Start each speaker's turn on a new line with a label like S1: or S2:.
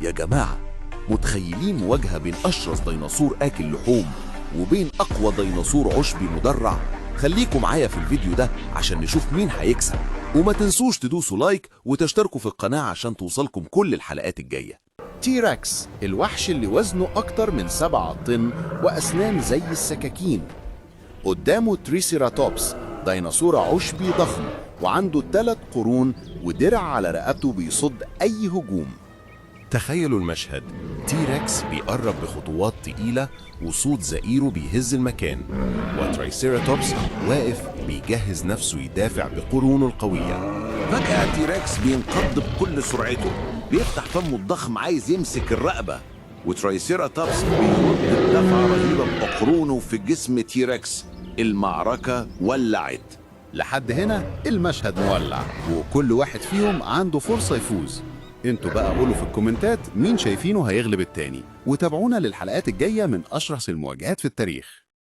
S1: يا جماعة، متخيلين مواجهة بين أشرس ديناصور آكل لحوم وبين أقوى ديناصور عشبي مدرع؟ خليكم معايا في الفيديو ده عشان نشوف مين هيكسب، وما تنسوش تدوسوا like وتشتركوا في القناة عشان توصلكم كل الحلقات الجاية.
S2: T-Rex، الوحش اللي وزنه أكتر من 7 طن وأسنان زي السكاكين. قدامه تريسيراتوبس، ديناصور عشبي ضخم وعنده 3 قرون ودرع على رقبته بيصد أي هجوم.
S1: تخيلوا المشهد، T-Rex بيقرب بخطوات تقيلة وصوت زئيره بيهز المكان، وترايسيراتوبس واقف بيجهز نفسه يدافع بقرونه القوية.
S3: فجأة T-Rex بينقض بكل سرعته، بيفتح فمه الضخم عايز يمسك الرقبة، وترايسيراتوبس بيرد بدفعة رهيبة بقرونه في جسم T-Rex. المعركة ولعت.
S2: لحد هنا المشهد مولع وكل واحد فيهم عنده فرصة يفوز. انتوا بقى قولوا في الكومنتات مين شايفينه هيغلب التاني، وتابعونا للحلقات الجاية من أشرس المواجهات في التاريخ.